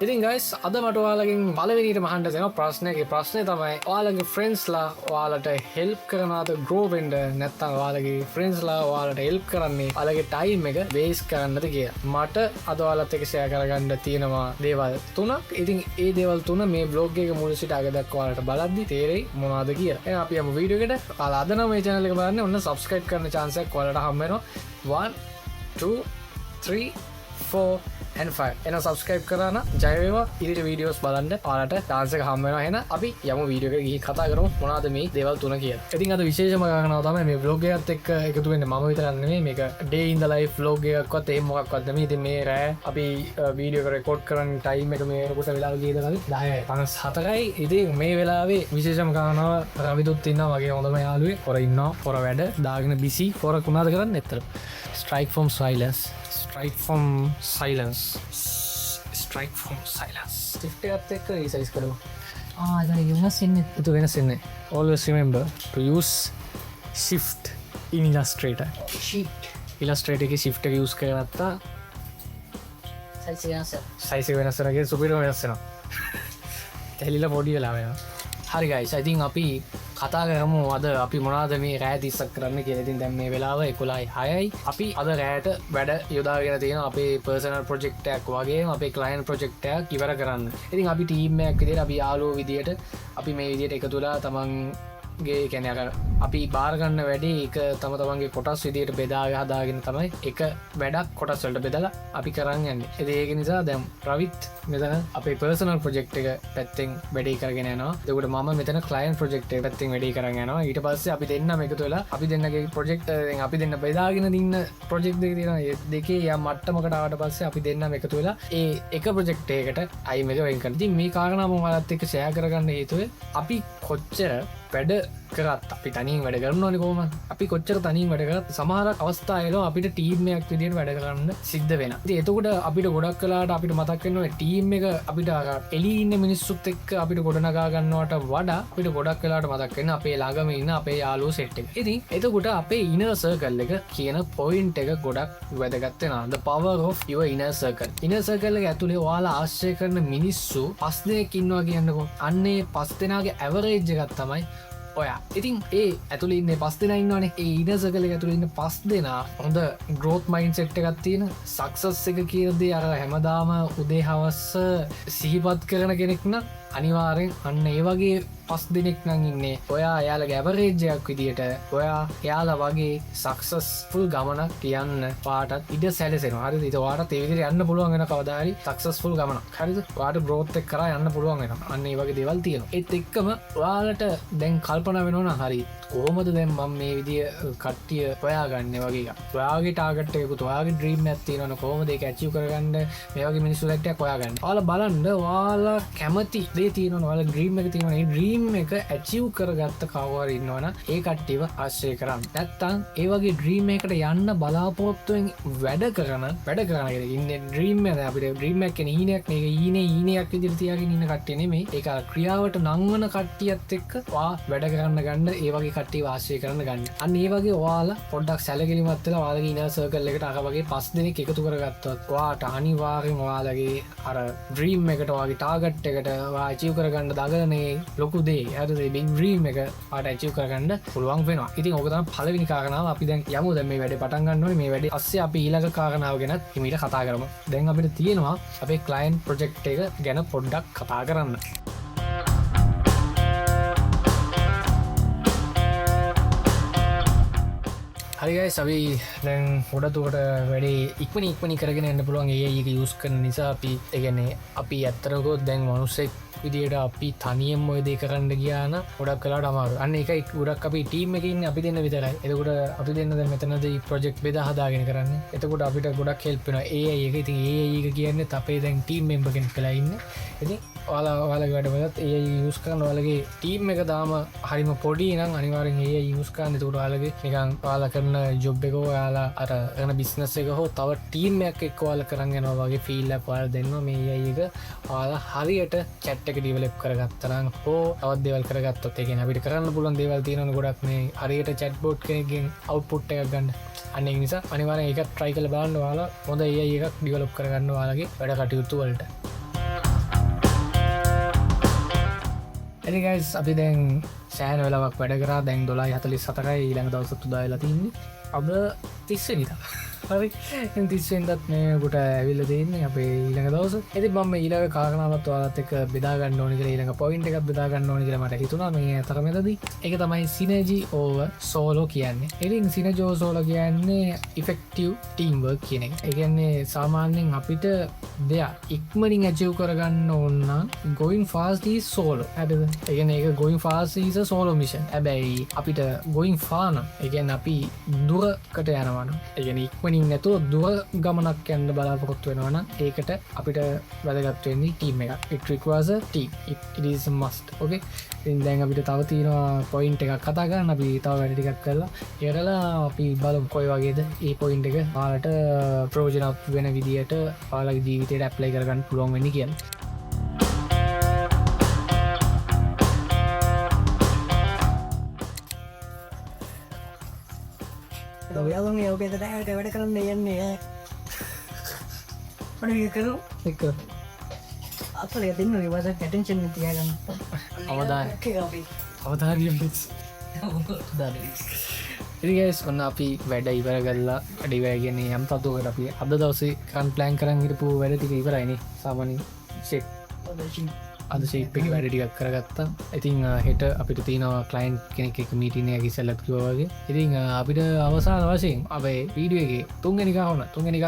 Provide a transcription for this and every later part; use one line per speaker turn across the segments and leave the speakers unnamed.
ඉතින් ගයිස්, අද මට ඔයාලගෙන් පළවෙනිටම අහන්න තියෙන ප්‍රශ්නයක්. ඒ ප්‍රශ්නේ තමයි, ඔයාලගේ ෆ්‍රෙන්ඩ්ස්ලා ඔයාලට හෙල්ප් කරනවද ග්‍රෝ වෙන්න, නැත්නම් ඔයාලගේ ෆ්‍රෙන්ඩ්ස්ලා ඔයාලට හෙල්ප් කරන්නේ ඔයාලගේ ටයිම් එක වේස්ට් කරන්නද කියලා. මට අද ඔයාලත් එක්ක ෂෙයා කරගන්න තියෙනවා දේවල් තුනක්. ඉතින් ඒ දේවල් තුන මේ ව්ලොග් එක මුල සිට අග දක්වා ඔයාලට බලද්දි තේරෙයි මොනවද කියලා. එහෙනම් අපි යමු වීඩියෝ එකට. ඔයාලා අද නම් මේ channel එක බලන්නේ, ඔන්න subscribe කරන chance එකක් ඔයාලට හම්බ වෙනවා. 1 2 3 4 and 5. එහෙනම් සබ්ස්ක්‍රයිබ් කරා නම් ජය වේවා. ඉදිරි වීඩියෝස් බලන්න ඔයාලට චාන්ස් එක හම්බ වෙනවා. එහෙනම් අපි යමු වීඩියෝ එකට ගිහින් කතා කරමු මොනවද මේ දේවල් තුන කියලා. ඉතින් අද විශේෂම කාරණාව තමයි මේ ව්ලොග් එකත් එක්ක එකතු වෙන්නේ මම විතරක් නෙමෙයි. මේක day in the life vlog එකක්වත් එහෙම මොකක්වත් නෙමෙයි. ඉතින් මේ රෑ අපි වීඩියෝ එක රෙකෝඩ් කරන ටයිම් එක මේ වෙනකොට වෙලාව කීයද කලින් 10:54යි. ඉතින් මේ වෙලාවේ විශේෂම කාරණාව රවිදුත් ඉන්නවා, මගේ හොඳම යාළුවෙක්. පොර ඉන්නවා, පොර වැඩ දාගෙන බිසි. පොර කුණාද කරන්නේ ඇත්තටම? Strike from silence, strike from silence, strike from silence. Shift එකත් එක්ක resize කරමු.
ආ, එතන වෙනස් වෙන්නේ.
ඒක වෙනස් වෙන්නේ. Always remember to use shift in Illustrator.
Shift.
Illustrator එකේ shift එක use කරලා නැත්නම්
සයිස් වෙනස් වෙනවා.
සයිස් එක වෙනස් වෙනවා කියන්නේ සුපිරිම වෙනස් වෙනවා. ඇලිලා පොඩි වෙලා වෙනවා. හරි ගයිස්, ඉතින් අපි කතා කරමු අද අපි මොනවද මේ රෑ 30ක් කරන්න කියලා. ඉතින් දැන් මේ වෙලාව 11:06යි. අපි අද රෑට වැඩ යොදාගෙන තියෙන අපේ පර්සනල් ප්‍රොජෙක්ට් එකක් වගේම අපේ ක්ලයන්ට් ප්‍රොජෙක්ට් එකක් ඉවර කරන්න. ඉතින් අපි ටීම් එකක් විදියට, අපි යාළුවෝ විදියට අපි මේ විදියට එකතු වෙලා තමන්ගේ කියන්නේ අර අපි බාර ගන්න වැඩේ ඒක තම තමන්ගේ කොටස් විදියට බෙදා හදාගෙන තමයි එක වැඩක් කොටස් වලට බෙදලා අපි කරන් යන්නේ. ඉතින් ඒක නිසා දැන් රවිත් මෙතන අපේ පර්සනල් ප්‍රොජෙක්ට් එක පැත්තෙන් වැඩේ කරගෙන යනවා. එතකොට මම මෙතන ක්ලයන්ට් ප්‍රොජෙක්ට් එක පැත්තෙන් වැඩේ කරන් යනවා. ඊට පස්සේ අපි දෙන්නම එකතු වෙලා අපි දෙන්නගේ ප්‍රොජෙක්ට්, දැන් අපි දෙන්න බෙදාගෙන ඉන්න ප්‍රොජෙක්ට් දෙක තියෙනවා. ඒ දෙකේ යම් මට්ටමකට ආවට පස්සේ අපි දෙන්නම එකතු වෙලා ඒ එක ප්‍රොජෙක්ට් එකකට ටයිම් එක වෙන් කරනවා. ඉතින් මේ කාරණා මම ඔයාලත් එක්ක ෂෙයා කරගන්න හේතුව, අපි කොච්චර වැඩ කරත් අපි තනියෙන් වැඩ කරනවනේ කොහොමද? අපි කොච්චර තනියෙන් වැඩ කරත් සමහර අවස්ථා එනවා අපිට ටීම් එකක් විදියට වැඩ කරන්න සිද්ධ වෙනවා. ඉතින් එතකොට අපිට ගොඩක් වෙලාවට අපිට මතක් වෙනවා ටීම් එක අපිට අර එළියේ ඉන්න මිනිස්සුත් එක්ක අපිට ගොඩනගා ගන්නවට වඩා අපිට ගොඩක් වෙලාවට මතක් වෙන අපේ ළඟම ඉන්න අපේ යාළුවෝ සෙට් එක. ඉතින් එතකොට අපේ ඉනර් සර්කල් එක කියන පොයින්ට් එක ගොඩක් වැදගත් වෙනවා. The power of your inner circle. Inner circle එක ඇතුලේ ඔයාලා ආශ්‍රය කරන මිනිස්සු පස් දෙනෙක් ඉන්නවා කියන්නකෝ. අන්න ඒ පස් දෙනාගේ ඇවරේජ් එකක් තමයි ඔයා. ඉතින් ඒ ඇතුලේ ඉන්නේ පස් දෙනා ඉන්නවනේ. ඒ ඉනර් සර්කල් එක ඇතුලේ ඉන්න පස් දෙනා හොඳ ග්‍රෝත් මයින්ඩ්සෙට් එකක් තියෙන, සක්සස් එක කියන දේ අර හැමදාම උදේ හවස සිහිපත් කරන කෙනෙක් නම් අනිවාර්යෙන් අන්න ඒ වගේ පස් දෙනෙක් නම් ඉන්නේ. ඔයා එයාලගේ ඇවරේජ් එකක් විදියට ඔයා එයාලා වගේ සක්සස්ෆුල් ගමනක් යන්න පාටත් ඉඩ සැලසෙනවා. හරිද? ඉතින් ඔයාටත් ඒ විදිහට යන්න පුළුවන් වෙන කවදා හරි සක්සස්ෆුල් ගමනක්. හරිද? ඔයාට ග්‍රෝත් එක කරා යන්න පුළුවන් වෙනවා. අන්න ඒ වගේ දේවල් තියෙනවා. ඒත් එක්කම ඔයාලට දැන් කල්පනා වෙනවා නම් හරි කොහොමද දැන් මම මේ විදිය කට්ටිය හොයාගන්නේ වගේ එකක්. ඔයාගේ ටාගට් එකකුත් ඔයාගේ ඩ්‍රීම් එකක් තියෙනවනේ, කොහොමද ඒක ඇචීව් කරගන්න මේ වගේ මිනිස්සු සෙට් එකක් හොයාගන්න. ඔයාලා බලන්න ඔයාලා කැමති දේ තියෙනවනේ, ඔයාලා ඩ්‍රීම් එක තියෙනවනේ. ඒ ඩ්‍රීම් එක ඇචීව් කරගත්ත කවුරු හරි ඉන්නවනම් ඒ කට්ටියව ආශ්‍රය කරන්න. නැත්තම් ඒ වගේ ඩ්‍රීම් එකකට යන්න බලාපොරොත්තුවෙන් වැඩ කරන කෙනෙක් ඉන්නේ. ඩ්‍රීම් එක දැන් අපිට ඩ්‍රීම් එකක් කියන්නේ හීනයක් නේ. ඒක හීනේ හීනයක් විදිහට තියාගෙන ඉන්න කට්ටිය නෙමෙයි. ඒක අර ක්‍රියාවට නංවන කට්ටියත් එක්ක ඔයා වැඩ කරන්න ගන්න, ඒ වගේ කට්ටියව ආශ්‍රය කරන්න ගන්න. අන්න ඒ වගේ ඔයාලා පොඩ්ඩක් සැලකිලිමත් වෙලා ඔයාලගේ ඉනර් සර්කල් එකට අර වගේ පස් දෙනෙක් එකතු කරගත්තොත් ඔයාට අනිවාර්යෙන් ඔයාලගේ අර ඩ්‍රීම් එකට, ඔයාගේ ටාගට් එකට, ඔයා ඇචීව් කරගන්න දඟලන ඒ ලොකු දේ, හරිද, ඒ බිග් ඩ්‍රීම් එක ඔයාට ඇචීව් කරගන්න පුළුවන් වෙනවා. ඉතින් ඕක තමයි පළවෙනි කාරණාව. අපි දැන් යමු, දැන් මේ වැඩේ පටන් ගන්න ඕනේ. මේ වැඩේ පස්සේ අපි ඊළඟ කාරණාව ගැනත් හිමීට කතා කරමු. දැන් අපිට තියෙනවා අපේ ක්ලයන්ට් ප්‍රොජෙක්ට් එක ගැන පොඩ්ඩක් කතා කරන්න. හරි ගයිස්, අපි දැන් ගොඩ දුරට වැඩේ ඉක්මනින් ඉක්මනින් කරගෙන යන්න පුළුවන් AI එක යූස් කරන නිසා. අපි ඒ කියන්නේ අපි ඇත්තටම කිව්වොත් දැන් මිනිස්සෙක් විදියට අපි තනියෙන්ම ඔය දේ කරන්න ගියා නම් ගොඩක් වෙලාවට අමාරුයි. අන්න ඒකයි ගොඩක් අපි ටීම් එකේ ඉන්නේ අපි දෙන්න විතරයි. එතකොට අපි දෙන්න දැන් මෙතනදී ප්‍රොජෙක්ට් බෙදා හදාගෙන කරන්නේ. එතකොට අපිට ගොඩක් හෙල්ප් වෙනවා AI එක. ඉතින් AI එක කියන්නේ අපේ දැන් ටීම් මෙම්බර් කෙනෙක් වෙලා ඉන්නේ. ඉතින් ඔයාලගේ වැඩවලත් AI use කරන, ඔයාලගේ ටීම් එක තාම හරිම පොඩි නම් අනිවාර්යෙන් AI use කරන්න. එතකොට ඔයාලගේ නිකන් ඔයාලා කරන ජොබ් එක හෝ ඔයාලා අර කරන බිස්නස් එක හෝ තව ටීම් එකක් එක්ක ඔයාලා කරන් යනවා වගේ ෆීල් එකක් ඔයාලා දෙන්නවා මේ AI එක. ඔයාලා හරියට චැට් එක ඩිවෙලොප් කරගත්තා නම් හෝ තවත් දේවල් කරගත්තොත්, ඒ කියන්නේ අපිට කරන්න පුළුවන් දේවල් තියෙනවනේ ගොඩක් මේ හරියට චැට් බොට් කෙනෙක්ගෙන් අවුට්පුට් එකක් ගන්න. අන්න ඒ නිසා අනිවාර්යෙන් ඒකත් try කරලා බලන්න. ඔයාලා හොඳ AI එකක් ඩිවෙලොප් කරගන්න ඔයාලගේ වැඩ කටයුතු වලට. ඉතින් ගයිස් අපි දැන් සෑහෙන වෙලාවක් වැඩ කරා. දැන් 12:47යි ඊළඟ දවසත් උදා වෙලා තින්නේ. අද 30 වෙනිදා. හරි. ඉතින් 30 වෙනිදාත් මේ කොට ඇවිල්ලා තින්නේ අපේ ඊළඟ දවස. ඉතින් මම මේ ඊළඟ කාරණාවත් ඔයාලත් එක්ක බෙදා ගන්න ඕනි කියලා, ඊළඟ පොයින්ට් එකක් බෙදා ගන්න ඕනි කියලා මට හිතුණා මේ අතරමැදදී. ඒක තමයි සිනර්ජි ඕවර් සෝලෝ කියන්නේ. ඉතින් සිනර්ජි ඕවර් සෝලෝ කියන්නේ ඉෆෙක්ටිව් ටීම් වර්ක් කියන එක. ඒ කියන්නේ සාමාන්‍යයෙන් අපිට දෙයක් ඉක්මනින් ඇචීව් කරගන්න ඕන නම් going fast is solo. හරිද? ඒ කියන්නේ ඒක going fast is a solo mission. හැබැයි අපිට going far නම්, ඒ කියන්නේ අපි දුරකට යනවා නම්, ඒ කියන්නේ ඉක්මනින් නැතුව දුර ගමනක් යන්න බලාපොරොත්තු වෙනවා නම් ඒකට අපිට වැදගත් වෙන්නේ ටීම් එකක්. It requires a team. It is a must. Okay? ඉතින් දැන් අපිට තව තියෙනවා පොයින්ට් එකක් කතා කරන්න. අපි තව වැඩ ටිකක් කරලා ඉවරලා අපි බලමු කොයි වගේද මේ පොයින්ට් එක ඔයාලට ප්‍රයෝජනවත් වෙන විදියට ඔයාලගේ ජීවිතේට ඇප්ලයි කරගන්න පුළුවන් වෙන්නේ කියලා.
ඔයාලගේ ඔකේ තරහට වැඩ කරන්න යන්නේ ඈ. මම ඒක කරමු.
එක්ක.
අපලේ දෙන්න ඔය වසක් ඇටෙන්ෂන් එක තියාගන්න.
අවධානය.
ඔකේ අපි.
අවධානය ප්ලීස්. ඉතින් ගයිස් ඔන්න අපි වැඩ ඉවර කරලා, වැඩ ඉවර කියන්නේ යම් තත්ත්වයකට අපි අද දවසේ කරන් ප්ලෑන් කරන් හිටපු වැඩ ටික ඉවරයිනේ. සාමාන්‍යයෙන් ෂේප්. අද ෂේප් එකේ වැඩ ටිකක් කරගත්තා. ඉතින් හෙට අපිට තියෙනවා ක්ලයන්ට් කෙනෙක් එක්ක මීටින් එකක් ඉස්සෙල්ලත් කිව්වා වගේ. ඉතින් අපිට අවසාන වශයෙන් අපේ වීඩියෝ එකේ තුන්වෙනි කරුණ තමයි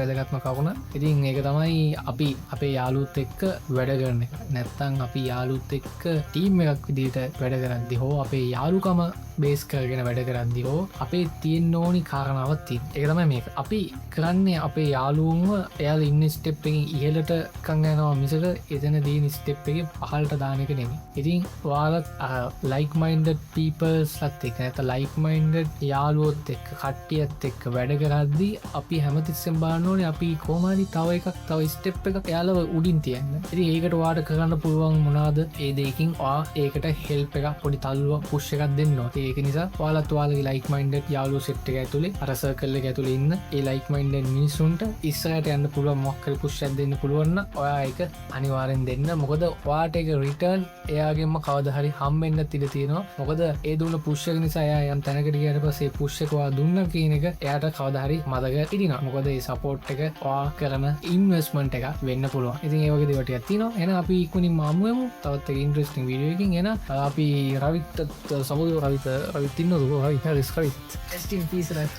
වැදගත්ම කරුණ. ඉතින් ඒක තමයි අපි අපේ යාළුවොත් එක්ක වැඩ කරන එක. නැත්තම් අපි යාළුවොත් එක්ක ටීම් එකක් විදිහට වැඩ කරද්දි හෝ අපේ යාළුකම බේස් කරගෙන වැඩ කරද්දි හෝ අපේ තියෙන්න ඕනි කාරණාවක් තියෙනවා. ඒක තමයි මේක. අපි කරන්නේ අපේ යාළුවන්ව එයාලා ඉන්න ස්ටෙප් එකකින් ඉහළට කන් යනවා මිසක එතන තියෙන ස්ටෙප් එකේ පහළට දාන එක නෙමෙයි. ඉතින් ඔයාලත් අර ලයික් මයින්ඩඩ් පීපල්ස් ලත් එක්ක නැත්නම් ලයික් මයින්ඩඩ් යාළුවොත් එක්ක කට්ටියත් එක්ක වැඩ කරද්දි අපි හැමතිස්සෙම බලන්න ඕනේ අපි කොහොම හරි තව එකක් තව ස්ටෙප් එකක් එයාලව උඩින් තියන්න. ඉතින් ඒකට ඔයාට කරන්න පුළුවන් මොනවාද? ඒ දෙයකින් ඔයා ඒකට හෙල්ප් එකක් පොඩි තල්ලුවක් පුෂ් එකක් දෙන්න ඕනේ. ඉතින් ඒක නිසා ඔයාලත් ඔයාලගේ ලයික් මයින්ඩඩ් යාළුවෝ සෙට් එක ඇතුලේ අර සර්කල් එක ඇතුලේ ඉන්න ඒ ලයික් මයින්ඩඩ් මිනිස්සුන්ට ඉස්සරහට යන්න පුළුවන් මොකක් හරි පුෂ් එකක් දෙන්න පුළුවන් නම් ඔයා ඒක අනිවාර්යෙන් දෙන්න. මොකද ඔයාට ඒක රිටර්න් එයාගෙන්ම කවදා හරි හම්බෙන්නත් ඉඩ තියෙනවා. මොකද ඒ දුන්න පුෂ් එක නිසා එයා යම් තැනකට ගියාට පස්සේ ඒ පුෂ් එක ඔයා දුන්නා කියන එක එයාට කවදා හරි මතක හිටිනවා. මොකද ඒ සපෝට් එක ඔයා කරන ඉන්වෙස්ට්මන්ට් එකක් වෙන්න පුළුවන්. ඉතින් ඒ වගේ දේවල් ටිකක් තියෙනවා. එහෙනම් අපි ඉක්මනින්ම හමු වෙමු තවත් එක ඉන්ට්‍රෙස්ටිං වීඩියෝ එකකින්. එහෙනම් අපි රවිත් සමුදු රවිත් ඉන්නවද? කොහොම රවි? හරි, Ravith.
Rest in peace, Ravi.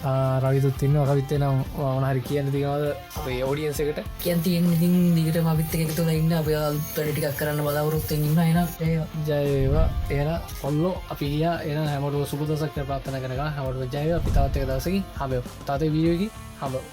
රවිතුත් ඉන්නවා. රවිත් එහෙනම් මොන හරි කියන්න තියෙනවද අපේ ඔඩියන්ස් එකට?
කියන්න තියෙන්නේ ඉතින් දිගටම අපිත් එක්ක එකතු වෙලා ඉන්න, අපි අලුත් වැඩ ටිකක් කරන්න බලාපොරොත්තු වෙමින් ඉන්නවා. එහෙනම්
ඒ ජය වේවා. එහෙනම් ඔල්ලෝ අපි ගියා. එහෙනම් හැමෝටම සුබ දවසක් කියලා ප්‍රාර්ථනා කරනවා. හැමෝටම ජය වේවා. අපි තවත් එක දවසකින් හම්බෙමු. තවත් එක වීඩියෝ එකකින් හම්බෙමු.